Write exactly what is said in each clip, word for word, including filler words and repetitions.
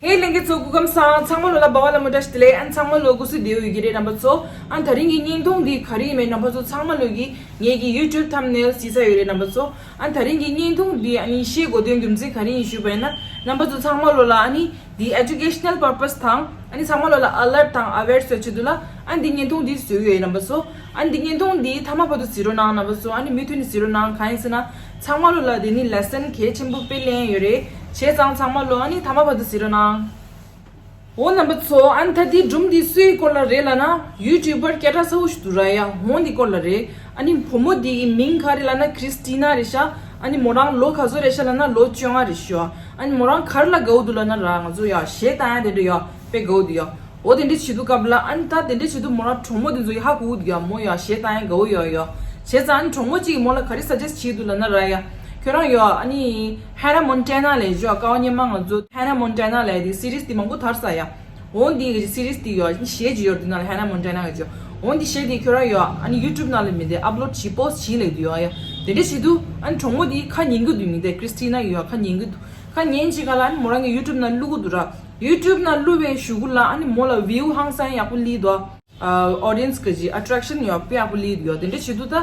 ཨེ་ལྷན་རྒྱས་ཚོ་སྐུ་ཁམས་བཟང་། ཚང་མ་ལོ་ལ་འབའ་བ་ལ་མོ་བཀྲ་ཤིས་བདེ་ལེགས། ཨན་ཚང་མ་ལོ་སྐུ་གཟུགས་བདེ་པོ་ཡོད་ཀྱི་རེད་རྣམ་པ་ཚོ། ཨན་དེ་རིང་གི་བརྙན་ཐུང་འདི་ག་རེ་ཡིན་མེད་རྣམ་པ་ཚོ་ཚང་མ་ལོ་གི་ངེད་ཀྱི་YouTube thumbnail་གཟིགས་ས་ཡོད་རེད་རྣམ་པ་ཚོ། ཨན་དེ་རིང་གི་བརྙན་ཐུང་འདི་ཨ་ནི་བཤད་དགོས་དོན་རྒྱུ་མཚན་ག་རེ་ཡིན་ཞུས་པ་ཡིན་ན། རྣམ་པ་ཚོ་ཚང་མ་ལོ་ལ་ཨ་ནི་འདི་educational purpose་དང་ཨ་ནི་ཚང་མ་ལོ་ལ་alert་དང་aware་བཟོ་ཆེད་དུ་ལ་ཨ་ནི་འདི་བརྙན་ཐུང་འདི་བཟོས་ཡོད་རྣམ་པ་ཚོ། ཨ་ནི་འདི་བརྙན་ཐུང་འདི་མཐའ་མ་བར་དུ་གཟིགས་རོགས་གནང་རྣམ་པ་ཚོ། ཨ་ནི་མུ་མཐུད་ནས་གཟིགས་རོགས་གནང་། གང་ཡིན་ཟེར་ན་ཚང་མ་ལོ་ལ་འདི་ནི་lesson་གལ་ཆེན་པོ་དཔེ་ལེན་ཡོད་རེད། བྱས་ཙང་ཚང་མ་ལོ་ཨ་ནི་མཐའ་མ་བར་དུ་གཟིགས་རོགས་གནང་། འོ་རྣམ་པ་ཚོ། ཨ་ནི་ད་འདི་སྒྲུང་འདི་སུའི་སྐོར་ལ་རེད་ལབ་ན་YouTuber་སྐད་གྲགས་ཚ་བོ་ཞིག་འདུག་ར་ཡ། འོ་འདི་སྐོར་ལ་རེད། ཨ་ནི་བུ་མོ་འདི་ཡི་མིང་ག་རེ་ལབ་ན་Christina་རེད་ཤག། ཨ་ནི་མོ་རང་ལོ་ག་ཚོད་རེད་ཤག་ལབ་ན་ལོ་བཅོ་ལྔ་རེད་ཤག། ཨ་ནི་མོ་རང་ག་རེ་ལ་དགའ་བོ་འདུག་ལབ་ན་ར་ང་ཚོ་ཡ་གཞས་བཏང་ཡ་དེ་འདྲ་ཡ་དཔེ་དགའ་བོ་འདུག་ཡ། འོ་དེ་འདྲ་བྱེད་དུས་སྐབས་ལ་ཨ་ནི་ད་དེ་འདྲ་བྱེད་དུས་མོ་རང་གྲོགས་མོ་དེ་ཚོ་ཡ་ཧ་གོ་གི་འདུག་ཡ། མོ་ཡ་གཞས་བཏང་ཡ་དགའ་བོ་ཡ་ཡ། བྱས་ཙང་ཨ་ནི་གྲོགས་མོ་གཅིག་གིས་མོ་ལ་ག་རེ་suggest་བྱེད་འདུག་ལབ་ན་ར་ཡ། ཁྱོད་རང་ཡ་ཨ་ནི་Hannah Montana་ལབ་ཡ་ཅིག་ཡོད། ཀ་བ་སྔོན་མ་ང་ཚོ་Hannah Montana་ལབ་ཡ་དེ་series་དེ་མང་པོ་དར་ས་ཡ། འོ་འདི་གི་series་དེ་ཡ་ཨ་ནི་གཞས་ཅིག་ཡོད་དེ་ནང་ལ་Hannah Montana་གི་ཅིག་འོ་འདི་གཞས་དེ་ཁྱོད་རང་ཡ་ཨ་ནི་YouTube་ནང་ལ་མི་དེ་upload་བྱེད་post་བྱེད་ལབ་ཀྱི་འདུག་ཡ། དེ་འདྲ་བྱེད་དུས་ཨ་ནི་གྲོགས་མོ་དེ་ཁ་ཉན་གི་འདུག་མི་དེ་Christina་གི་ཡ་ཁ་ཉན་གི་འདུག་ཁ་ཉན་བྱེད་ག་ལ་ཨ་ནི་མོ་རང་གི་YouTube་ནང་བླུག་གི་འདུག་ར། YouTube་ནང་བླུག་པའི་གཞུག་གུ་ལ་ཨ་ནི་མོ་ལ་view་ཧང་སང་ཡག་པོ་སླེབས་འདུག audience་གི་ཅིག་attraction་ཡོད་དཔེ་ཡག་པོ་སླེབས་འདུག་ཡ། དེ་འདྲ་བྱེད་དུས་ད་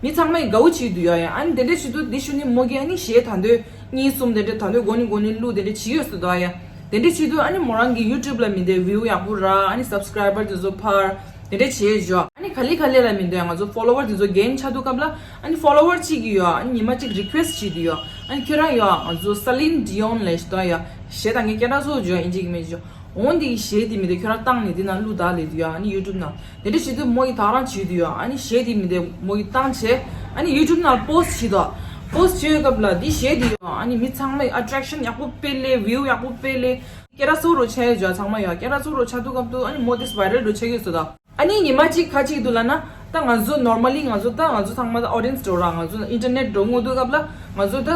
མི་ཚང་མས་དགའ་བོ་བྱེད་འདུག་ཡ། ཡ་ཨ་ནི་དེ་འདྲ་བྱེད་དུས་དེ་ཤུལ་ནི་མོ་གིས་ཨ་ནི་གཞས་ད་དུང་གཉིས་གསུམ་དེ་འདྲ་ད་དུང་མགོ་ནས་མགོ་ནས་བླུགས་དེ་འདྲ་བྱེད་ཡོད་ས་འདུག་ཡ། དེ་འདྲ་བྱེད་དུས་ཨ་ནི་མོ་རང་གི་YouTube་ལ་མི་དེ་view་ཡག་པོ་རག་ཨ་ནི་subscriber་དེ་ཚོ་འཕར་དེ་འདྲ་བྱེད་ཡོད། ཨ་ནི་ག་ལེ་ག་ལེ་ལ་མི་དེ་ང་ཚོ་follower་དེ་ཚོ་gain་ཆགས་དུས་སྐབས་ལ་ཨ་ནི་follower་གཅིག་གིས་ཡ་ཨ་ནི་ཉི་མ་གཅིག་request་བྱེད་དུས་ཡ་ཨ་ནི་ཁྱོད་རང་ཡ་ང་ཚོ་Celine Dion་ལབ་ཞིག་འདུག་ཡ། གཞས་ད་ངས་སྐད་གྲགས་ཚ་བོ་ཅིག་ཡ་ཨིན་ཇི་གི་མི་ཅིག་འོ་འདི་གཞས་དེ་མི་དེ་ཁྱོད་རང་བཏང་ནས་འདི་ནང་བླུགས་ད་ལབ་དུས་ཡ་ཨ་ནི་YouTube་ནང་། དེ་འདྲ་བྱེད་དུས་མོ་ཡི་ད་རང་བྱེད་དུས་ཡ་ཨ་ནི་གཞས་དེ་མི་དེ་མོ་ཡི་བཏང་བྱས་ཨ་ནི་YouTube་ནང་post་བྱེད་དོ། post་བྱེད་ཡོད་སྐབས་ལ་འདི་གཞས་དེ་ཡ་ཨ་ནི་མི་ཚང་མས་attraction་ཡག་པོ་དཔེ་སླེབས། view་ཡག་པོ་དཔེ་སླེབས། སྐད་གྲགས་ཚ་བོ་རུ་ཆགས་ཡོད་ཅིག་ཡ། ཚང་མ་ཡ་སྐད་གྲགས་ཚ་བོ་རུ་ཆགས་དུས་སྐབས་དུ་ཨ་ནི་མོ་དེ་viral་རུ་ཆགས་ཡོད་ས་དོ། ཨ་ནི་ཉི་མ་གཅིག་ག་ཅིག་འདུག་ལབ་ན། ད་ང་ཚོ་normally་ང་ཚོ་ད་ང་ཚོ་ཚང་མ་ད་audience་འགྲོ་ར། ང་ཚོ་internet་འགྲོ་ངོ་དུས་སྐབས་ལ་ང་ཚོ་ད་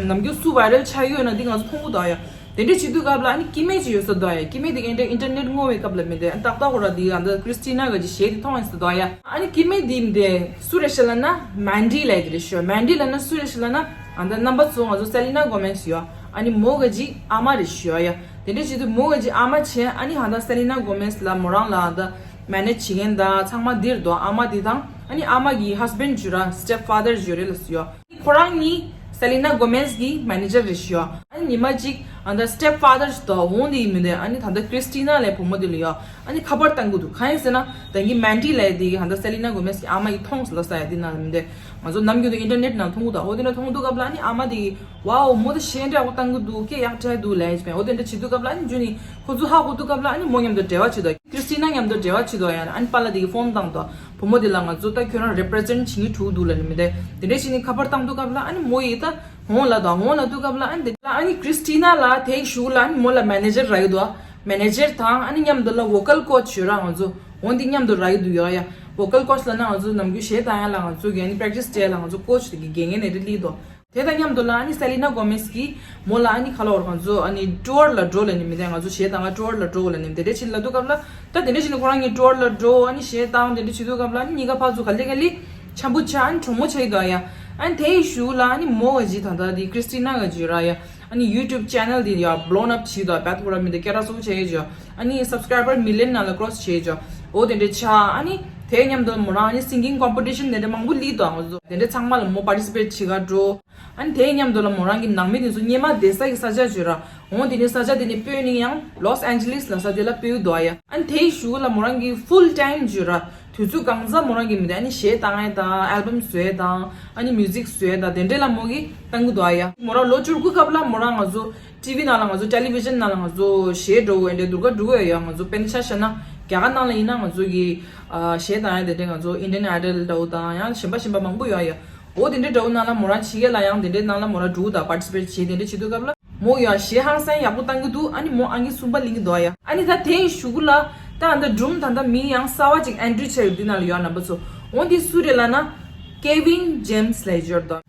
ནམ་རྒྱུན་སུ་viral་ཆགས་ཡོད་ན་འདི་ང་ཚོ་མཐོང་གི་འདུག་ཡ། དེ་འདྲ་བྱེད་དུས་སྐབས་ལ་ཨ་ནི་སྐྱེ་དམན་ཅིག་ཡོད་ས་འདུག་ཡ། སྐྱེ་དམན་དེ་ག་འདྲ་internet་ངོ་བའི་སྐབས་ལ་མི་དེ་ཨ་ཏག་ཏག་ཁོ་ར་འདི་ཨ་ད་Christina་གི་གཞས་དེ་མཐོང་ཡིན་ས་འདུག་ཡ། ཨ་ནི་སྐྱེ་དམན་དེ་མི་དེ་སུ་རེད་ཤག་ལབ་ན་Mandy་ལབ་ཡ་དེ་རེད་ཤག། Mandy་ལབ་ན་སུ་རེད་ཤག་ལབ་ན་ཨ་ད་རྣམ་པ་ཚོ་ང་ཚོ་Selena Gomez་ཡོད། ཨ་ནི་མོ་གི་ཨ་མ་རེད་ཤག་ཡ། དེ་འདྲ་བྱེད་དུས་མོ་གི་ཨ་མ་བྱས་ཨ་ནི་ཨ་ད་Selena Gomez་ལ་མོ་རང་ལ་ཨ་ད་manage་བྱེད་མཁན་དང་ཚང་མ་འདིར་འདུག་ཨ་མ་དེ་དང་ཨ་ནི་ཨ་མ་གི་husband་ཅིག་ཡོད་ར། stepfather་ཅིག་ཡོད་རེད་ལབ་སོང་ཡ། ཁོ་རང་གཉིས་Selena Gomez་གི་manager་རེད་ཤག་ཡ། ཨ་ནི་ཉི་མ་གཅིག་ཨ་ད་stepfather་ཞིག་འདུག་འོང་དེ་ཡིན་མི་དེ་ཨ་ནི་ད་ལྟ་Christina་ལབ་བུ་མོ་དེ་ལ་ཡ་ཨ་ནི་ཁ་པར་བཏང་གི་འདུག་གང་ཡིན་ཟེར་ན་ད་གིན་Mandy་ལབ་དེ་ཨ་ད་Selena Gomez་གི་ཨ་མ་ཡིས་མཐོང་སོང་ལབ་ས་ཡ། དེ་ན་མི་དེ་ང་ཚོ་ནམ་རྒྱུན་དུ་internet་ནང་མཐོང་གི་འདུག་འོ་དེ་འདྲ་མཐོང་གི་འདུག་སྐབས་ལ་ཨ་ནི་ཨ་མ་དེ་གིས་wow་མོ་དེ་གཞས་འདྲ་པོ་བཏང་གི་འདུག་སྐད་ཡག་དྲགས་འདུག་ལབ་ཡ་ཅིག་པས། འོ་དེ་འདྲ་བྱེད་དུས་སྐབས་ལ་ཨ་ནི་རྒྱུན་ནས་ཁོ་ཚོ་ཧ་གོ་དུས་སྐབས་ལ་ཨ་ནི་མོ་མཉམ་དུ་འབྲེལ་བ་བྱེད་དོ། Christina་མཉམ་དུ་འབྲེལ་བ་བྱེད་དོ་ཡ། ཨ་ནི་པཱ་ལགས་དེ་གིས་phone་བཏང་དོ། བུ་མོ་དེ་ལ་ང་ཚོ་ད་ཁྱོད་རང་represent་བྱེད་ཀྱི་འདུག་ལབ་ནི་མི་དེ་དེ་འདྲ་བྱས་ནས་ཁ་པར་བཏང་དུས་སྐབས་ལ་ཨ་ནི་མོ་ཡིས་ད་འོང་ལབ་དོ། འོང་ལབ་དུས་སྐབས་ལ་ཨ་ནི་དེ་ལ་ཨ་ནི་Christina་ལ་དེའི་གཞུག་ལ་ཨ་ནི་མོ་ལ་manager་རག་གི་འདུག manager་དང་ཨ་ནི་མཉམ་དུ་ལ་vocal coach་ཡོད་ར། ང་ཚོ་འོང་དེ་མཉམ་དུ་རག་གི་འདུག་ཡ་ཡ། vocal coach་ལབ་ན་ང་ཚོ་ནམ་རྒྱུན་གཞས་བཏང་ཡ་ལ་ང་ཚོ་གི་ཨ་ནི་practice་བྱེད་ཡ་ལ་ང་ཚོ་coach་དེ་གི་འགན་འགན་ནས་རེ་ལི་དོ། དེ་དང་མཉམ་དུ་ལ་ཨ་ནི་Selena Gomez་གིས་མོ་ལ་ཨ་ནི་ཁ་ལོར་ང་ཚོ་ཨ་ནི་tour་ལ་འགྲོ་ལབ་ནི་མི་དེ་ང་ཚོ་གཞས་བཏང་ང་tour་ལ་འགྲོ་ལབ་ནི་དེ་འདྲ་བྱེད་ལབ་དུས་སྐབས་ལ་ད་དེ་འདྲ་བྱེད་ནི་ཁོ་རང་གཉིས་tour་ལ་འགྲོ་ཨ་ནི་གཞས་བཏང་དེ་འདྲ་བྱེད་དུས་སྐབས་ལ་ཨ་ནི་གཉིས་ཀ་ཕར་ཚུར་ག་ལེ་ག་ལེ་འཆམ་པོ་ཆགས་ཨ་ནི་གྲོགས་མོ་ཆགས་ཡི་དོ་ཡ། ཨ་ནི་དེའི་གཞུག་ལ་ཨ་ནི་མོ་ག་ཅིག་ད་ལྟ་དེ་Christina་ག་ཅིག་ར་ཡ། ཨ་ནི་YouTube channel་དེ་ཡ་blown up་བྱས་དོ། བད་ཁོ་ར་མི་དེ་སྐད་གྲགས་ཚ་བོ་ཆགས་ཡི་ཅོ། ཨ་ནི་subscriber million་ནང་ལ་cross་བྱས་ཅོ། འོ་དེ་འདྲ་ཆགས་ཨ་ནི་དེ་མཉམ་དུ་མོ་རང་ཨ་ནི་singing competition་དེ་འདྲ་མང་པོ་ལི་དོ། ང་ཚོ་དེ་འདྲ་ཚང་མ་ལ་མོ་participate་བྱེད་ག་འགྲོ། ཨ་ནི་དེའི་མཉམ་དུ་ལ་མོ་རང་གི་ནང་མི་དེ་ཚོ་སྔོན་མ་བསྡད་ས་གི་ས་ཆ་བརྗོད་ར། འོང་དེ་ནས་ས་ཆ་དེ་ནས་སྤོས་ནས་ཡང་Los Angeles་ལ་ས་དེ་ལ་སྤོས་འདུག་ཡ། ཨ་ནི་དེའི་གཞུག་ལ་མོ་རང་གི་full time་བརྗོད་ར། དུས་ཚོད་གང་ཚ་མོ་རང་གི་མི་དེ་ཨ་ནི་གཞས་བཏང་ཡ་དང་album་བཟོ་ཡ་དང་ཨ་ནི་music་བཟོ་ཡ་དང་དེ་འདྲས་ལ་མོ་གི་བཏང་གི་འདུག་ཡ། མོ་རང་ལོ་བཅུ་དགུ་སྐབས་ལ་མོ་རང་ང་ཚོ་TV་ནང་ལ་ང་ཚོ་television་ནང་ལ་ང་ཚོ་གཞས་འགྲོ་འོ་འདྲས་སྡུར་ག་འགྲོ་གི་ཡ། ང་ཚོ་དཔེར་ན་ཆ་བཞག་ན་རྒྱ་གར་ནང་ལ་ཡིན་ན་ང་ཚོ་གི་གཞས་བཏང་ཡ་དེ་འདྲས་ང་ཚོ་Indian Idol་འདྲ་བོ་དང་ཡང་གཞན་པ་གཞན་པ་མང་པོ་ཡོད་ཡ། འོ་དེ་འདྲའི་འདྲ་བོ་ནང་ལ་མོ་རང་ཕྱི་རྒྱལ་ལ་ཡང་དེ་འདྲའི་ནང་ལ་མོ་རང་འགྲོ་དང་participate་བྱེད་དེ་འདྲ་བྱེད་དུས་སྐབས་ལ་མོ་ཡང་གཞས་ཧང་སང་ཡག་པོ་བཏང་གི་འདུག་ཨ་ནི་མོ་ཨང་ཀི་གསུམ་པ་ལེན་གི་འདུག་ཡ། ཨ་ནི་ད་དེའི་གཞུག་གུ་ལ་ད་ཨ་ད་སྒྲུང་ད་ད་མི་ཡང་གསར་བ་ཅིག་entry་བྱས་ཡོད་འདི་ནང་ལ་ཡོད་རྣམ་པ་ཚོ། འོ་འདི་སུ་རེད་ལབ་ན་Kevin James་ལབ་ཡོད་འདུག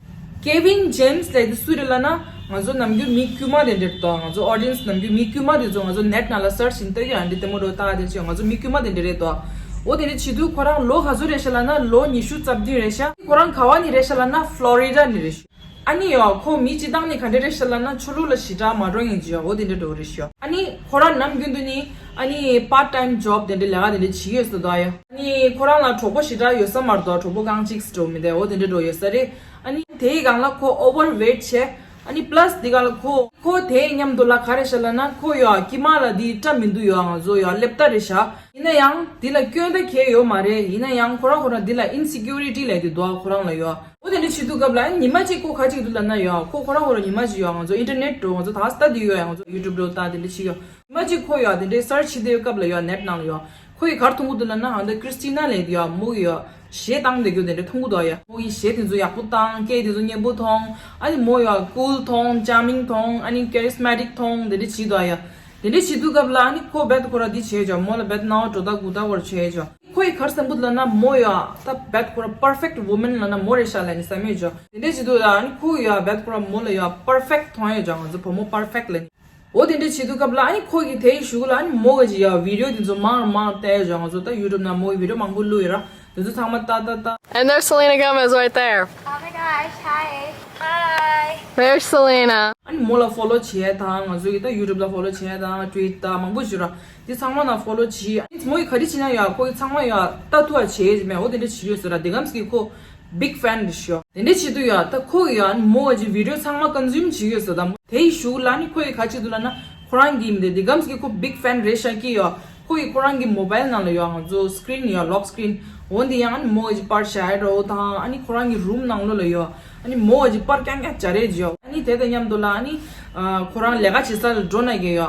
Kevin James་ལབ་འདི་སུ་རེད་ལབ་ན་ང་ཚོ་ནམ་རྒྱུན་མི་དཀྱུས་མ་དེ་འདྲ་འདུག་ང་ཚོ་audience་ནམ་རྒྱུན་མི་དཀྱུས་མ་དེ་ཚོ་ང་ཚོ་net་ནང་ལ་search་ཡིན་ལྟ་གི་ཨ་འདི་ལྟད་མོ་འདྲ་བོ་ལྟ་ག་དེ་བྱས་ང་ཚོ་མི་དཀྱུས་མ་དེ་འདྲ་རེད་འདུག་འོ་དེ་འདྲ་བྱེད་དུས་ཁོ་རང་ལོ་ག་ཚོད་རེད་ཤག་ལབ་ན་ལོ་ཉི་ཤུ་རྩ་བདུན་རེད་ཤག་ཁོ་རང་ག་བ་ནས་རེད་ཤག་ལབ་ན་Florida་ནས་རེད་ཤག་ཨ་ནི་ཡོ་ཁོ་མི་སྤྱི་བཏང་ནས་ག་འདྲ་རེད་ཤག་ལབ་ན་ཆོས་ལུགས་ལ་ཞེ་དྲག་མ་འགྲོ་མཁན་ཅིག་ཡོ། འོ་དེ་འདྲ་འགྲོ་རེད་ཤག། ཨ་ནི་ཁོ་རང་ནམ་རྒྱུན་དུ་ནི་ཨ་ནི་part time job དེ་འདྲ་ལས་ཀ་དེ་འདྲ་བྱེད་ཀྱི་ཡོད་ཟེར་འདུག་ཡ། ཨ་ནི་ཁོ་རང་ལ་གྲོགས་པོ་ཞེ་དྲག་ཡོད་ས་མ་རེད་དོ། གྲོགས་པོ་རྐང་གཅིག་འགྲོ་མི་འདུག། འོ་དེ་འདྲ་འགྲོ་ཡོད་ས་རེད། ཨ་ནི་དེའི་སྒང་ལ་ཁོ་overweight བྱས། ཨ་ནི་plus དེ་ག་ལ་ཁོ་ཁོ་དེའི་མཉམ་དུ་ལ་ག་རེ་ཤག་ལབ་ན་ཁོ་ཡོ་དཀྱིལ་མ་ལ་དེ་སྐྲ་མི་འདུག་ཡོ། ང་ཚོ་ཡོ་སླེབས་ད་རེད་ཤག། ཡིན་ན་ཡང་དེ་ལ་སྐྱོན་ད་གང་ཡང་ཡོད་མ་རེད། ཡིན་ན་ཡང་ཁོ་རང་ཁོ་རང་དེ་ལ་insecurity ལབ་དེ་འདུག་ཁོ་རང་ལ་ཡོ། འོ་དེ་འདྲ་བྱེད་དུས་སྐབས་ལ་ཨ་ནི་ཉི་མ་གཅིག་ཁོ་ག་བྱེད་ཀྱི་འདུག་ལབ་ན་ཡོ། ཁོ་ཁོ་རང་ཁོ་རང་ཉི་མ་གཅིག་ཡོ་ང་ཚོ་internet འགྲོ། ང་ཚོ་ད་ལྟ་དེ་ཡོད་ཡ། ང་ཚོ་YouTube འགྲོ་ད་དེ་འདྲ་བྱེད་ཡོ། ཉི་མ་གཅིག་ཁོ་ཡོ་དེ་འདྲའི་search བྱེད་བསྡད་ཡོད་སྐབས་ལ་ཡོ་net ནང་ལ་ཡོ། ཁོ་ཡིས་ག་རེ་མཐོང་གི་འདུག་ལབ་ན་ཨ་ད་Christina ལབ་དེ་ཡོ་མོ་གི་ཡོ་གཞས་བཏང་བསྡད་རྒྱུ་དེ་འདྲ་མཐོང་གི་འདུག་ཡ། མོ་གི་གཞས་དེ་ཚོ་ཡག་པོ་བཏང་། སྐད་དེ་ཚོ་སྙན་པོ་མཐོང་། ཨ་ནི་མོ་ཡོ་cool མཐོང་། charming མཐོང་། ཨ་ནི་charismatic མཐོང་། དེ་འདྲ་བྱེད་འདུག་ཡ། དེ་འདྲ་བྱེད་དུས་སྐབས་ལ་ཨ་ནི་ཁོ་རྦད་ཁོ་ར་འདི་བྱས་ཅོ། མོ་ལ་རྦད་སྣང་བ་འགྲོ་ད་གུ་ད་བར་བྱས་ཅོ། ཁོ་ཡིས་ག་རེ་བསམ་གི་འདུག་ལབ་ན་མོ་ཡོ་ད་རྦད་ཁོ་ར་perfect woman ལབ་ན་མོ་རེད་ཤག་ལབ་ནི་བསམ་ཡོད་ཅོ། དེ་འདྲ་བྱེད་དུས་ལ་ཨ་ནི་ཁོ་ཡོ་རྦད་ཁོ་ར་མོ་ལ་ཡོ་perfect མཐོང་ཡོད་ཅོ། ང་ཚོ་བུ་མོ་perfect ལབ་ནི། འོ་དེ་འདྲ་བྱེད་དུས་སྐབས་ལ་ཨ་ནི་ཁོ་གིས་དེའི་གཞུག་ལ་ཨ་ནི་མོ་གི་ཅིག་ཡ་video དེ་ཚོ་མང་རུ་མང་རུ་བལྟས་ཡོད་ཅོ། ང་ཚོ་ད་YouTube ནང་མོ་གི་video མང་པོ་བླུགས་ཡོད་ར། དེ་ཚོ་ཚང་མ་ལྟ་ལྟ་ལྟ། And there's Selena Gomez right there. Oh my gosh, hi. Hi. There's Selena. ཨ་ནི་མོ་ལ་follow བྱེད་ཡ་དང་། ང་ཚོ་གི་ད་YouTube ལ་follow བྱེད་ཡ་དང་། tweet དང་མང་པོ་ཞིག་ར། དེ་ཚང་མ་ལ་follow བྱེད། ཨ་ནི་མོ་གིས་ག་རེ་བྱེད་ན་ཡ་ཁོ་གིས་ཚང་མ་ཡ་ལྟ་ཐུབ་པ་བྱེད་ཡ་མེད། འོ་དེ་འདྲ་བྱེད་ཡོད་ཟེར་ར། དེ་གམ་ཞིག་ཁོ་big fan རེད་ཤག། དེ་འདྲ་བྱེད་དུས་ཡ་ད་ཁོ་གིས་ཡ་ཨ་ནི་མོ་གི་video ཚང་མ་consume བྱེད་ཡོད་ཟེར། ད་དེའི་གཞུག་ལ་ཨ་ནི་ཁོ་གིས་ག་བྱེད་འདུག་ལབ་ན་ཁོ་རང་གི་མི་དེ་དེ་གམ་ཞིག་ཁོ་big fan རེད་ཤག་གི་ཡ། ཁོ་གིས་ཁོ་རང་གི་mobile ནང་ལ་ཡོ་ང་ཚོ་screen ཡོ་lock screen འོ་འདི་ཡང་ཨ་ནི་མོ་གི་པར་བཞག་ཡ་འདྲ་བོ་དང་། ཨ་ནི་ཁོ་རང་གི་room ནང་ལོགས་ལ་ཡོ་ཨ་ནི་མོ་གི་པར་རྐྱང་རྐྱང་སྦྱར་ཡ་ཅིག་ཡོ། ཨ་ནི་དེ་དང་མཉམ་དུ་ལ་ཨ་ནི་ཨ་ཁོ་རང་ལས་ཀ་བྱེད་ས་ལ་འགྲོ་ན་གི་ཡོ།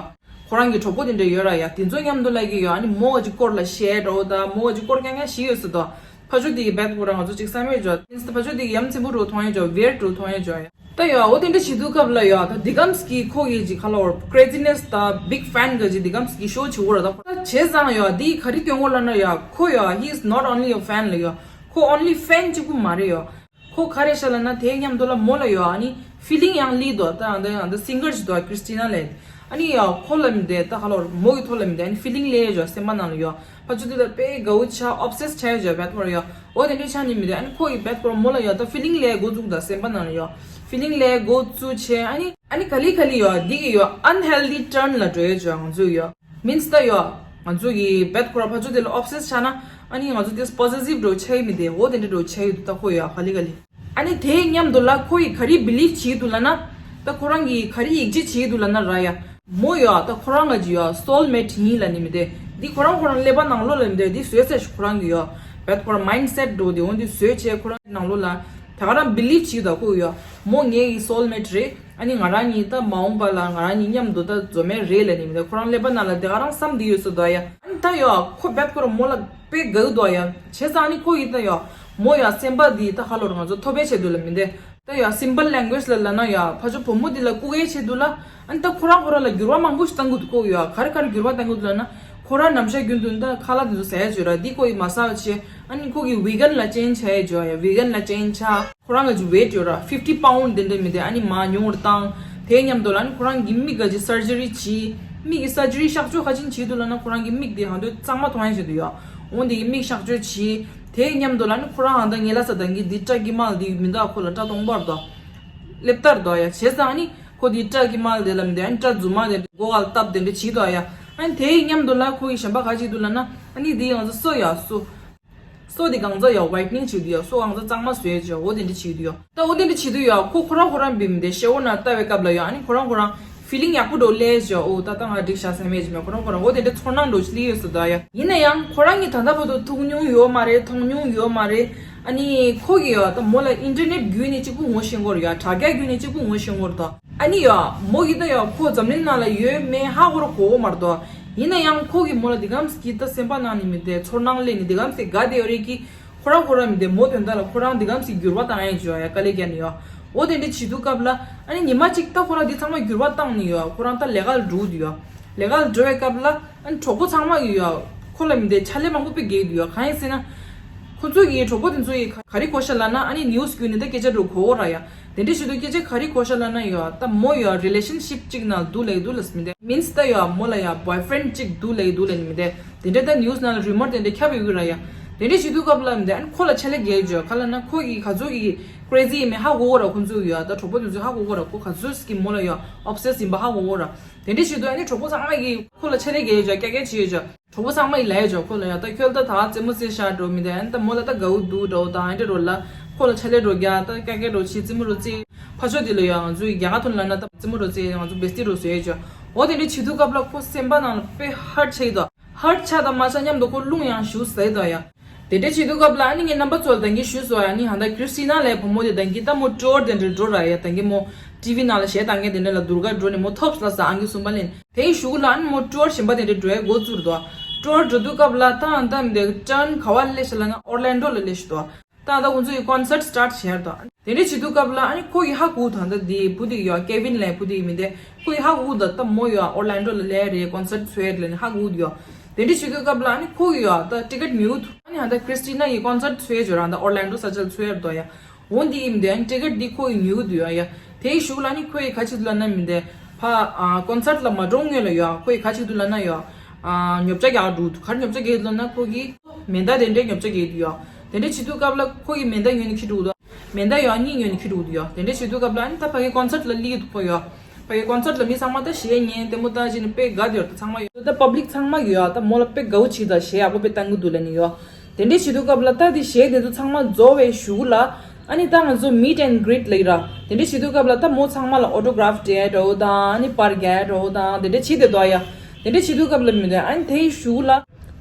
ཁོ་རང་གི་གྲོགས་པོ་དེ་འདྲ་ཡོད་ར་ཡ། དེ་ཚོ་མཉམ་དུ་ལ་གི་ཡོ་ཨ་ནི་མོ་གི་སྐོར་ལ་བཤད་འདྲ་བོ་དང་། མོ་གི་སྐོར་རྐྱང་རྐྱང་བཤད་ཡོད་ཟེར་དོ། ཕ་ཆོས་དེ་གི་རྦད་ཁོ་རང་ང་ཚོ་ཅིག་བསམ་ཡོད་ཅོ། ཕ་ཆོས་དེ་གི་ཡ་མཚན་པོ་འདྲ་བོ་མཐོང་ཡ་ཅོ། weird འདྲ་བོ་མཐོང་ཡ་ཅོ་ཡ། ད་ཡོ་འོ་དེ་འདྲ་བྱེད་དུས་སྐབས་ལ་ཡོ་ད་དེ་གམ་ཞིག་ཁོ་གི་ཅིག་ག་ལབ་དགོས་རེད། craziness དང་big fan གི་ཅིག་དེ་གམ་ཞིག་show བྱེད་དགོས་ར། ད་ཁོ་ད་བྱས་ཙང་ཡོ་དེ་ག་རེ་སྟོན་གོ་ལབ་ན་ཡ་ཁོ་ཡོ he is not only a fan ལབ་ཡོ། ཁོ་only fan གཅིག་པུ་མ་རེད་ཡོ། ཁོ་ག་རེ་ཤག་ལབ་ན་དེའི་མཉམ་དུ་ལ་མོ་ལ་ཡོ་ཨ་ནི་feeling ཡང་སླེབས་འདུག། ད་ཨ་ད་ཨ་ད་singer ཞིག་འདུག་Christina ལབ། ཨ་ནི་ཡོ་ཁོ་ལ་མི་དེ་ད་ག་ལབ་དགོས་རེད། མོ་གི་ཐོག་ལ་མི་དེ་ཨ་ནི་feeling སླེབས་ཡོ་སེམས་པ་ནང་ལ་ཡོ། ཕ་ཆོས་དེ་ལ་དཔེ་དགའ་བོ་ཆགས། obsess ཆགས་ཡོད་ཅོ་རྦད་ཁོ་ར་ཡོ། འོ་དེ་འདྲ་ཆགས་ནི་མི་དེ་ཨ་ནི་ཁོ་གི་རྦད་ཁོ་ར་མོ་ལ་ཡོ་ད་feeling སླེབས་འགོ་བཙུགས་ད་སེམས་པ་ནང་ལ་ཡོ། feeling སླེབས་འགོ་བཙུགས་བྱས་ཨ་ནི་ཨ་ནི་ག་ལེ་ག་ལེ་ཡོ་འདི་གི་ཡོ་unhealthy turn ལ་འགྲོ་ཡོད་ཅོ། ང་ཚོ་ཡོ་means ད་ཡོ་ང་ཚོ་གི་རྦད་ཁོ་ར་ཕ་ཆོས་དེ་ལ་obsess ཆགས་ན་ཨ་ནི་ང་ཚོ་དེ་possessive འདྲ་བོ་ཆགས་ཡོད་མི་དེ། འོ་དེ་འདྲ་འདྲ་བོ་ཆགས་ཡོད་འདུག་ད་ཁོ་ཡོ་ག་ལེ་ག་ལེ། ཨ་ནི་དེའི་མཉམ་དུ་ལ་ཁོ་ཡིས་ག་རེ་believe བྱེད་འདུག་ལབ་ན། ད་ཁོ་རང་གིས་ག་རེ་ཡིད་ཆེས་བྱེད་འདུག་ལབ་ན་ར་ཡ། མོ་ཡོ་ད་ཁོ་རང་གི་ཅིག་ཡོ་soulmate ཡིན་ལབ་ནི་མི་དེ། འདི་ཁོ་རང་ཁོ་རང་ཀླད་པ་ནང་ལོགས་ལ་མི་དེ་འདི་བཟོས་ཚར་ཤག་ཁོ་རང་གི་ཡོ། རྦད་ཁོ་རང་mindset འདྲ་བོ་དེ་འོ་འདི་བཟོས་བྱས་ཁོ་རང་ནང་ལོགས་ལ་ད་ག་རང་believe བྱེད་འདུག་ད་ཁོ་ཡོ། མོ་ངའི་soulmate རེད། ཨ་ནི་ང་རང་གཉིས་ད་མ་འོངས་པ་ལ་ང་རང་གཉིས་མཉམ་དུ་ད་འཛོམས་ཡ་རེད་ལབ་ནི་མི་དེ་ཁོ་རང་ཀླད་པ་ནང་ལ་དེ་ག་རང་བསམ་བསྡད་ཡོད་ས་འདུག་ཡ། ཨ་ནི་ད་ཡོ་ཁོ་རྦད་ཁོ་རང་མོ་ལ་དཔེ་དགའ་གི་འདུག་ཡ། བྱས་ཙང་ཨ་ནི་ཁོ་ཡིས་ད་ཡོ་མོ་ཡོ་སེམས་པ་འདི་ད་ག་ལབ་དགོས་རེད། ང་ཚོ་ཐོབ་པའི་ཆེད་དུ་ལ་མི་འདི་ད་ཡོ་simple language ལ་ལབ་ན་ཡོ་ཕ་ཆོས་བུ་མོ་འདི་ལ་བཀུག་ཡའི་ཆེད་དུ་ལ་ཨ་ནི་ད་ཁོ་རང་ཁོ་རང་ལ་འགྱུར་བ་མང་པོ་ཞིག་བཏང་གི་འདུག་ཁོ་ཡོ། ག་རེ་ག་རེ་འགྱུར་བ་བཏང་གི་འདུག་ལབ་ན་ཁོ་རང་ནམ་ཞག་རྒྱུན་དུ་ད་ཁ་ལག་འདི་ཚོ་ཟ་ཡ་ཅིག་ཡོད་ར། འདི་ཁོ་ཡིས་མ་ཟ་བ་བྱས་ཨ་ནི་ཁོ་གིས་vegan ལ་change བྱས་ཡ་ཅིག་ཡོད་ཡ། vegan ལ་change བྱས། ཁོ་རང་གི་weight ཡོད་ར་fifty pound དེ་འདྲ་མི་དེ་ཨ་ནི་མར་ཉུང་རུ་བཏང་། དེའི་མཉམ་དུ་ལ་ཨ་ནི་ཁོ་རང་གི་མིག་ག་ཅིག་surgery བྱས། མིག་གི་surgery གཤག་བཅོས་ག་ཅིག་བྱས་འདུག་ལབ་ན་ཁོ་རང་གི་མིག་དེ་ཧང་དུས་གཙང་མ་མཐོང་ཡ་བྱས་འདུག་ཡ། འོ་དེ་གི་མིག་གཤག་བཅོས་བྱས། དེའི་མཉམ་དུ་ལ་ཨ་ནི་ཁོ་རང་ཧང་ད་ངེད་ལ་ས་དང་གི་འདི་སྐྲ་དཀྱིལ་མ་ལ་འདི་མི་འདུག་ཁོ་ལ་སྐྲ་སྟོང་པར་འདུག་སླེབས་དར་འདུག་ཡ། བྱས་ཙང་ཨ་ནི་ཁོ་འདི་སྐྲ་དཀྱིལ་མ་ལ་དེ་ལ་མི་འདུག་ཨ་ནི་སྐྲ་རྫུན་མ་དེ་མགོ་ག་ལ་བཏབ་དེ་འདྲ་བྱས་འདུག་ཡ། ཨ་ནི་དེའི་མཉམ་དུ་ལ་ཁོ་གི་གཞན་པ་ག་ཅིག་འདུག་ལབ་ན་ཨ་ནི་འདི་ང་ཚོ་སོ་ཡ་སོ། སོ་དེ་གང་ཚ་ཡ་whitening བྱེད་དུས་ཡ་སོ་གང་ཚ་གཙང་མ་བཟོས་བྱས་འོ་དེ་འདྲ་བྱེད་དུས་ཡ། ད་འོ་དེ་འདྲ་བྱེད་དུས་ཡ་ཁོ་ཁོ་རང་ཁོ་རང་བིམ་དེ་ཤེ་འོ་ན་ལྟ་བའི་སྐབས་ལ་ཡ་ཨ་ནི་ཁོ་རང་ཁོ་རང་feeling ཡག་པོ་འགྲོ་སླེབས་བྱས་འོ་ད་ད་ང་འགྲིག་ཤག་བསམ་ཡས་ཅིག་མེད། ཁོ་རང་ཁོ་རང་འོ་དེ་འདྲ་ཚོར་སྣང་འགྲོ་སླེབས་ཡོད་ས་ད་ཡ། ཡིན་ན་ཡང་ཁོ་རང་གིས་ད་ལྟ་བར་དུ་ཐུག་མྱོང་ཡོད་མ་རེད། མཐོང་མྱོང་ཡོད་མ་རེད། ཨ་ནི་ཁོ་གིས་ཡ་ད་མོ་ལ་internet བརྒྱུད་ནས་གཅིག་པུ་ངོ་ཤེས་ཀྱི་ཡོད་རེད་ཡ། དྲ་རྒྱ་བརྒྱུད་ནས་གཅིག་པུ་ངོ་ཤེས་ཀྱི་ཡོད་རེད་ད། ཨ་ནི་ཡ་མོ་གིས་ད་ཡ་ཁོ་འཛམ་གླིང་ནང་ལ་ཡོད་མེད་ཧ་གོ་ར་གོ་གི་མ་རེད་ད། ཡིན་ན་ཡང་ཁོ་གིས་མོ་ལ་འདི་གམ་ཞིག་ད་སེམས་པ་ནང་ནས་མི་དེ་ཚོར་སྣང་སླེབས་ནས་འདི་གམ་ཞིག་དགའ་བསྡད་ཡོད་རེད་ཀི། ཁོ་རང་ཁོ་རང་མི་དེ་མོ་དོན་དག་ལ་ཁོ་རང་འདི་གམ་ཞིག་འགྱུར་བ་བཏང་ཡས་བྱོས་ཡ་དཀའ་ལས་བརྒྱབ་ནས་ཡ། འོ་དེ་འདྲ་བྱེད་དུས་སྐབས་ལ་ཨ་ནི་ཉི་མ་གཅིག་ད་ཁོ་རང་འདི་ཚང་མ་འགྱུར་བ་བཏང་ནས་ཡ་ཁོ་རང་ད་ལས་ཀ་ལ་འགྲོ་གི་འདུག་ཡ། ལས་ཀ་ལ་འགྲོ་བའི་སྐབས་ལ་ཨ་ནི་གྲོགས་པོ་ཚང་མ་གིས་ཡ་ཁོ་ལ་མི་དེ་ཕྱག་ལས་མང་པོ་དཔེ་རྒྱག་གི་འདུག་ཡ། གང་ཡིན་ཟེར་ན་ཁོ་ཚོ་གི་གྲོགས་པོ་དེ་ཚོ་ཡིས་ག་རེ་གོ་ཤག་ལབ་ན་ཨ་ནི་news བརྒྱུད་ནས་ད་སྐད་ཆ་འདྲ་གོ་གོ་ར་ཡ། དེ་འདྲ་བྱེད་དུས་སྐད་ཆ་ག་རེ་གོ་ཤག་ལབ་ན་ཡ་ད་མོ་ཡ་relationship གཅིག་ནང་འདུག་ལབ་ཀྱི་འདུག་ལབ་མི་དེ་means ད་ཡ་མོ་ལ་ཡ་boyfriend གཅིག་འདུག་ལབ་ཀྱི་འདུག་ལབ་མི་དེ། དེ་འདྲ་ད་news ནང་ལ་rumor དེ་འདྲ་ཁྱབ་ཡོད་ཀྱི་ར་ཡ། དེ་འདྲ་བྱེད་དུས་སྐབས་ལ་མི་དེ་ཨ་ནི་ཁོ་ལ་ཕྱག་ལས་རྒྱག་གི་འདུག་ཡ། ག་ལབ་ན་ཁོ་གིས་ག་ཚོད་ཀྱི་ crazy ཡིན་མིན་ཧ་གོ་གོ་ར། ཁོང་ཚོས་ཡ་ད་གྲོགས་པོ་དེ་ཚོས་ཧ་གོ་གོ་ར། ཁོ་ག་ཚོད་ཀྱི་མོ་ལ་ཡ་obsessed ཡིན་པ་ཧ་གོ་གོ་ར། དེ་འདྲ་བྱེད་དུས་ཨ་ནི་གྲོགས་པོ་ཚང་མ་གིས་ཁོ་ལ་ཕྱག་ལས་རྒྱག་ཡོད་ཅག་སྐྱག་སྐྱག་བྱེད་ཡོད་ཅག་གྲོགས་པོ་ཚང་མ་ཡིས་ལབ་ཡོད་ཅག་ཁོ་ལ་ཡ་ད་ཁྱོད་ད་ད་རྩེད་མོ་རྩེ་ཤག་འགྲོ་མི་འདུག་ཨ་ནི་ད་མོ་ལ་ད་དགའ་བོ་འདུག་འགྲོ་ད་ཨ་འདྲ་རོ་ལ། ཁོ་ལ་ཕྱག་ལས་འགྲོ་རྒྱག་ད་སྐྱག་སྐྱག་འགྲོ་བྱེད་རྩེད་མོ་རོ་རྩེ། ཕར་ཕྱོགས་དེ་ལ་ཡ་ང་ཚོ་ཡི་རྒྱ་གར་ཐོན་ལབ་ན་ད་རྩེད་མོ་རོ་རྩེ། ང་ཚོ་bestie རོ་བཟོ་ཡོད་ཅག་འོ་དེ་འདྲ་བྱེད་དུས་སྐབས་ལ་ཁོ་སེམས་པ་ནང་ལ་དཔེ་hurt ཆགས་ཡོད་དོ། hurt ཆགས་དང་མ་ཆགས་མཉམ་དུ་ཁོ་རླུང་ཡང་ཞེ་པོ་ཟ་ཡོད་དོ་ཡ། དེ་འདྲ་བྱེད་དུས་སྐབས་ལ་ཨ་ནི་ངས་རྣམ་པ་ཚོ་ལ་ད་གིན་ཞུས་སོང་ཡ། ཨ་ནི་ཧ་ད་ཀྲིས་ཏི་ན་ལབ་བུ་མོ་དེ་ད་གིན་ད་མོ་ཊུར་དེ་འདྲ་འགྲོ་ར་ཡ། ད་གིན་མོ་ཊི་ཝི་ནང་ལ་གཞས་བཏང་མཁན་དེ་འདྲ་ལ་དུར་ག་འགྲོ་ནས་མོ་ཐོབ་ལ་ས་ཨང་ཀི་གསུམ་པ་ལེན། དེའི་གཞུག་ལ་ཨ་ནི་མོ་ཊུར་གཞན་པ་དེ་འདྲ་འགྲོ་ཡ་འགོ་བཙུགས་འདུག་ཊུར་འགྲོ་དུས་སྐབས་ལ་ད་ཨ་ད་མི་དེ་ཊརན་ག་བ་སླེབས་ཤག་ལབ་ན་ཨོར་ལན་ཌོ་ལ་སླེབས་ཤག་འདུག་ད་ད་ཁོང་ཚོ་ཡི་ཀོན་སར་སི་ཊར་ཊི་བྱས་འདུག་དེ་འདྲ་བྱེད་དུས་སྐབས་ལ་ཨ་ནི་ཁོ་ཡི་ཧ་གོ་ད་ད་དེ་བུ་དེ་ཡོད་ཀེ་ཝིན་ལབ་བུ་དེ་ཡི་མི་དེ་ཁོ་ཡི་ཧ་གོ་ད་ད་མོ་ཡོད་ཨོར་ལན་ཌོ་ལ་སླེབས་རེད། ཀོན་སར་ཊི་འཚོགས་ཡ་རེད་ལབ་ནི་ཧ་གོ་ཡོད། དེ་འདྲ་བྱེད་དུས་སྐབས་ལ་ཨ་ནི་ཁོ་ཡི་ཡོད་ད་ཊི་ཀེ་ཊི་མི་ཡོད་ཨ་ནི་ཧ་ད་ཀྲིས་ཏི་ན་ཡི་ཀོན་སར་ཊི་འཚོགས་ཡ་འཇོག་ར་ད་ཨོར་ལན་ཌོ་ས་ཆ་ལ་འཚོགས་ཡ་རེད་དོ་ཡ། འོ་འདི་ཡིན་དེ་ཨ་ནི་ཊི་ཀེ་ཊི་འདི་ཁོ་ཡི་ཉོས་ཀྱི་འདུག་ཡ་ཡ། དེའི་གཞུག་ལ་ཨ་ནི་ཁོ་ཡི་ག་ཅིག་འདུག་ལབ་ན་མི་འདི་ཕ་ཨ་ཀོན་སར་ཊི་ལ་མ་འགྲོ་སྔོན་ལ་ཡ་ཁོ་ཡི་ག་ཅིག་འདུག་ལབ་ན་ཡ། ཨ་ཉོ་ཆ་རྒྱག་འགྲོ་འདུག་ག་རེ་ཉོ་ཆ་རྒྱག་འདུག་ལབ་ན་ཁོ་གི་མེ་མདའ་དེ་འདྲའི་ཉོ་ཆ་རྒྱག་འདུག་ཡ། དེ་འདྲ་བྱེད་དུས་སྐབས་ལ་ཁོ་གི་མེ་མདའ་ཉོས་ནས་འཁྱེར་འགྲོ་འདུག་མེ་མདའ་ཡ་གཉིས་ཉོས་ནས་འཁྱེར་འགྲོ་འདུག་ཡ། དེ་འདྲ་བྱེད་དུས་སྐབས་ལ་ཨ་ནི་ད་ཕ་གི་ཀོན་སར་ཊི་ལ་སླེབས་ཀྱི་འདུག་ཁོ་ཡ། ཕ་གི་ཀོན་སར་ཊི་ལ་མི་ཚང་མ་ད་གཞས་ཉན་ལྟད་མོ་ལྟ་བྱས་ནས་དཔེ་དགའ་བསྡད་ཡོད་རེད། ད་ཚང་མ་ཡོད་ད་པབ་ལིག་ཚང་མ་ཡོད་ཡ། ད་མོ་ལ་དཔེ་དགའ་བོ་བྱེད་ད་གཞས་ཡག་པོ་དཔེ་བཏང་གི་འདུག་ལབ་ནི་ཡོད། དེ་འདྲའི་བྱེད་དུས་སྐབས་ལ་ད་དེ་གཞས་དེ་ཚོ་ཚང་མ་རྫོགས་པའི་གཞུག་ལ་ཨ་ནི་ད་ང་ཚོ་མིཊ་ཨེན་གྲིཊ་ལབ་ཀྱི་ར། དེ་འདྲའི་བྱེད་དུས་སྐབས་ལ་ད་མོ་ཚང་མ་ལ་ཨོ་ཊོ་གྷ་རཕ་སྤྲད་འགྲོ་དང་ཨ་ནི་པར་རྒྱག་འགྲོ་དང་དེ་འདྲ་བྱེད་བསྡད་འདུག་ཡ། དེ་འདྲ་བྱེད་དུས་སྐབས་ལ་མི་འདུག་ཨ་ནི་དེའི་གཞུག་ལ་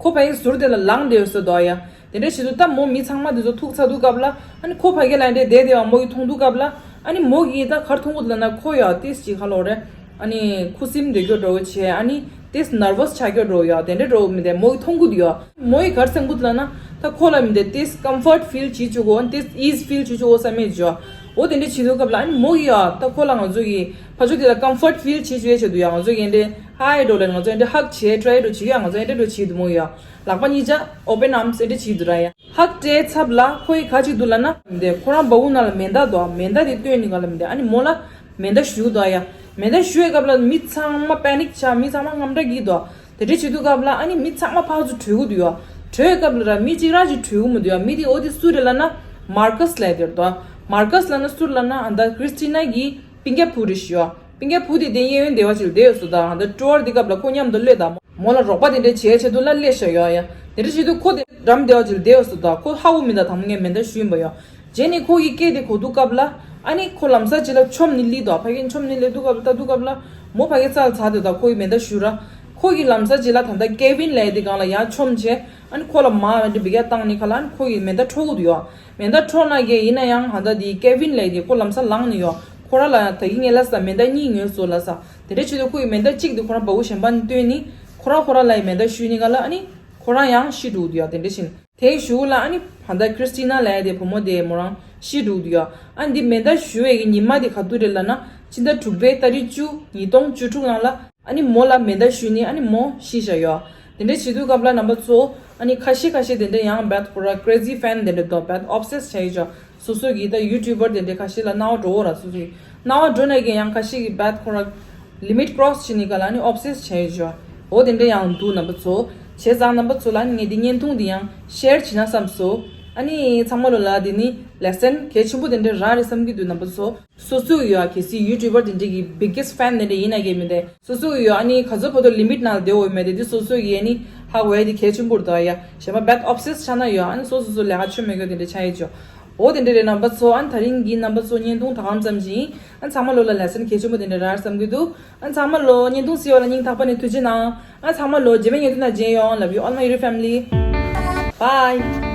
ཁོ་ཕའི་ཟུར་དེ་ལ་ལངས་བསྡད་ཡོད་ས་འདུག་ཡ། དེ་འདྲ་བྱེད་དུས་ད་མོ་མི་ཚང་མ་དེ་ཚོ་ཐུག་ཚར་དུས་སྐབས་ལ་ཨ་ནི་ཁོ་ཕ་གི་ལ་འདྲ་བསྡད་བསྡད་པ་མོ་གིས་མཐོང་དུས་སྐབས་ལ་ཨ་ནི་མོ་གིས་ད་ག་རེ་མཐོང་གི་འདུག་ལབ་ན་ཁོ་ཡ་ཏིས་ཅིག་ཁ་ལོ་རེད། ཨ་ནི་ཁུ་སིམ་སྡོད་རྒྱུ་འདྲ་བོ་བྱས་ཨ་ནི་ཏིས་ནར་ཝས་ཆགས་རྒྱུ་འདྲ་བོ་ཡོད། དེ་འདྲ་འདྲ་བོ་མི་འདུག་མོ་གིས་མཐོང་གི་འདུག་ཡོད། མོ་ཡིས་ག་རེ་བསམ་གི་འདུག་ལབ་ན་ད་ཁོ་ལ་མི་འདུག་ཏིས་ཀམ་ཕརཊ་ཕིལ་བྱེད་བཅུག་གོ་ཨ་ནི་ཏིས་ཨིས་ཕིལ་བྱེད་བཅུག་གོ་བསམ་མེད་བྱས། འོ་དེ་འདྲ་བྱེད་དུས་སྐབས་ལ་ཨ་ནི་མོ་གིས་ཡ་ད་ཁོ་ལ་ང་ཚོ་གི་ཕར་ཕྱོགས་དེ་ལ་ཀམ་ཕརཊ་ཕིལ་བྱེད་བཅུག་ཡ་བྱེད་དུས་ཡ་ང་ཚོ་གི་འདྲ་ཧའི་འདྲ་བོ་ལ་ང་ཚོ་འདྲ་ཧག་བྱས་ཀྲའི་འདྲ་བོ་བྱེད་ཀྱི་ཡ་ང་ཚོ་འདྲ་འདྲ་བོ་བྱེད་དུས་མོ་ཡ་ལག་པ་གཉིས་ཆ་ཨོ་པན་ཨརམ་སི་འདྲ་བོ་བྱེད་དུས་ར་ཡ། ཧག་སྤྲད་ཚབ་ལ་ཁོ་ཡིས་ག་བྱེད་འདུག་ལབ་ན། མི་འདུག་ཁོ་རང་བ་སྤུ་ནང་ལ་མེ་མདའ་འདུག་མེ་མདའ་དེ་བཏོན་ནི་ག་ལ་མི་འདུག་ཨ་ནི་མོ་ལ་མེ་མདའ་གཞུ་འདུག་ཡ། མེ་མདའ་གཞུ་བའི་སྐབས་ལ་མི་ཚང་མ་པེ་ནིག་ཆགས། མི་ཚང་མ་དངངས་སྐྲག་གི་འདུག་དེ་འདྲ་བྱེད་དུས་སྐབས་ལ་ཨ་ནི་མི་ཚང་མ་ཕར་ཚུར་བྲོས་ཀྱི་འདུག་ཡ། བྲོས་པའི་སྐབས་ལ་ར་མི་གཅིག་རང་ཅིག་བྲོས་ཀྱི་མི་འདུག་ཡ། མི་དེ་འོ་དེ་སུ་རེད་ལབ་ན་མར་ཀས་ལབ་དེ་རེད་འདུག་མར་ཀས་ལབ་ན་སུ་རེད་ལབ་ན་ཨ་ད་ཀྲིས་ཏི་ན་གི་སྤུན་ཀྱག་བུ་རེད་ཤག་སྤུན་ཀྱག་བུ་དེ་དེ་གཡས་གཡོན་བདེ་བ་ཅིག་ལ་བསྡད་ཡོད་ས་དང་ཨ་ད་ཊུར་དེ་སྐབས་ལ་ཁོ་མཉམ་དུ་གློད་དང་། མོ་ལ་རོགས་པ་དེ་འདྲ་བྱེད་ཆེད་དུ་ལ་སླེབས་བཞག་ཡོད་ཡ། དེ་འདྲ་བྱེད་དུས་ཁོ་དེ་འགྲམ་བདེ་བ་ཅིག་ལ་བསྡད་ཡོད་ས་དང་ཁོ་ཧ་གོ་མི་འདུག་དང་པོ་ངས་མེ་མདའ་གཞུས་ཡིན་པ་ཡ། རྗེས་ནས་ཁོ་གི་སྐད་དེ་གོ་དུས་སྐབས་ལ་ཨ་ནི་ཁོ་ལམ་སང་ཅིག་ལ་མཆོངས་ནས་སླེབས་འདུག་ཕ་གིར་མཆོངས་ནས་སླེབས་དུས་སྐབས་ལ་ལྟ་དུས་སྐབས་ལ་མོ་ཕ་གིར་རྩ་ལ་ཚར་དེ་དང་ཁོ་གི་མེ་མདའ་གཞུ་ར། ཁོ་གི་ལམ་སང་ཅིག་ལ་ད་ལྟ་ཀེ་ཝིན་ལབ་ཡ་དེ་སྒང་ལ་ཡར་མཆོངས་བྱས་ཨ་ནི་ཁོ་ལ་མར་འདི་འབུད་རྒྱག་བཏང་ནས་ཁ་ལ་ཨ་ནི་ཁོ་གི་མེ་མདའ་འཕྲོག་གི་འདུག་ཡ། མེ་མདའ་འཕྲོག་ན་གི་ཡིན་ན་ཡང་ཧ་ད་དེ་ཀེ་ཝིན་ལབ་ཡ་དེ་ཁོ་ལམ་སང་ལངས་ནས་ཡོད། ཁོ་རང་ལ་ཡང་ད་གིན་ངས་ལབ་ས་མེ་མདའ་གཉིས་ཉོས་སོང་ལབ་ས། དེ་འདྲ་བྱེད་དུས་ཁོ་ཡི་མེ་མདའ་གཅིག་དེ་ཁོ་རང་བ་སྤུ་གཞན་པ་ནས་བཏོན་ནས་ཁོ་རང་ཁོ་རང་ལ་ཡི་མེ་མདའ་གཞུས་ནི་ག་ལ་ཨ་ནི་ཁོ་རང་ཡང་ཤི་འགྲོ་གི་འདུག་ཡ། དེ་འདྲ་བཞིན་དེའི་གཞུག་ལ་ཨ་ནི་ཧ་ད་ཀྲིས་ཏི་ན་ལབ་ཡ་དེ་བུ་མོ་དེ་མོ་རང་ཤི་འགྲོ་གི་འདུག་ཡ། ཨ་ནི་འདི་མེ་མདའ་གཞུ་བའི་གི་ཉི་མ་དེ་ག་དུས་རེད་ལབ་ན་ཕྱི་ཟླ་དྲུག་པའི་ཏ་རིག་བཅུ་ཉིས་སྟོང་བཅུ་དྲུག་ནང་ལ་ཨ་ནི་མོ་ལ་མེ་མདའ་གཞུས་ནི་ཨ་ནི་མོ་ཤི་བཞག་ཡོད། དེ་འདྲ་བྱེད་དུས་སྐབས་ལ་རྣམ་པ་ཚོ་ཨ་ནི་ཁ་ཤས་ཁ་ཤས་དེ་འདྲ་ཡང་བད་ཁོ་ར་ཀྲེ་ཟི་ཕེན་དེ་འདྲ་འདུག་བད་ཨོབ་སེ་སི་ཌི་བྱས་ཡོད་ཅག་སོ་སོ་གི་ད་ཡུ་ཊུབ་པར་དེ་འདྲའི་ཁ་ཤས་ལ་སྣང་བ་འགྲོ་འོ་ར། སོ་སོ་གི་སྣང་བ་འགྲོ་ན་གི་ཡང་ཁ་ཤས་ཀྱི་བད་ཁོ་ར་ལི་མིཊ་ཀྲོ་སི་བྱེད་ནི་ག་ལ་ནི་ཨོབ་སེ་སི་ཌི་བྱས་ཡོད་ཅག་འོ་དེ་འདྲ་ཡང་འདུག་རྣམ་པ་ཚོ། བྱས་ཙང་རྣམ་པ་ཚོ་ལ་ནི་ངས་འདི་བརྙན་ཐུང་འདི་ཡང་ཤེར་བྱེད་ན་བསམ་སོང་། ཨ་ནི་ཚང་མ་ལོ་ལ་འདི་ནི་ལེ་སན་གལ་ཆེན་པོ་དེ་འདྲ་རག་རེད་བསམ་གྱི་འདུག་རྣམ་པ་ཚོ། སོ་སོ་ཡོད་ཨ་གལ་སྲིད་ཡུ་ཊུབ་པར་དེ་འདྲ་གི་བིག་གེ་སི་ཕེན་དེ་འདྲ་ཡིན་ན་གལ་མི་འདུག་སོ་སོ་ཡོད་ཨ་ནི་ག་ཚོད་བར་དུ་ལི་མིཊ་ནང་ལ་བསྡད་འོས་མེད་དེ་འདི་སོ་སོ་ཡི་ཨ་ནི་ཧ་གོ་ཡ་དེ་གལ་ཆེན་པོ་རེད་དོ་ཡ། གཞན་པ་བད་ཨོབ་སེ་སི་ཌི་ཆགས་ན་ཡོད་ཨ་ནི་སོ་སོ་སོ་ལས་ཀ་ཆོ་མེད་གི་དེ་འདྲ་ཆགས་ཡོད་ཅོ། འོ་དེ་འདྲ་རེད་རྣམ་པ་ཚོ། ཨ་ནི་ད་རིང་གི་རྣམ་པ་ཚོ་བརྙན་ཐུང་ད་གམ་ཙམ་ཞིག་ཡིན། ཨ་ནི་ཚང་མ་ལོ་ལ་ལེ་སན་གལ་ཆེན་པོ་དེ་འདྲ་རག་བསམ་གྱི་འདུག་ཨ་ནི་ཚང་མ་ལོ་བརྙན་ཐུང་གཟིགས་པ་ལ་སྙིང་ཐག་པ་ནས་ཐུགས་རྗེ་གནང་། ཨ་ནི་ཚང་མ་ལོ་རྗེས་མའི་བརྙན་ཐུང་ནང་མཇལ་ཡོང་། Love you all my YouTube family. Bye.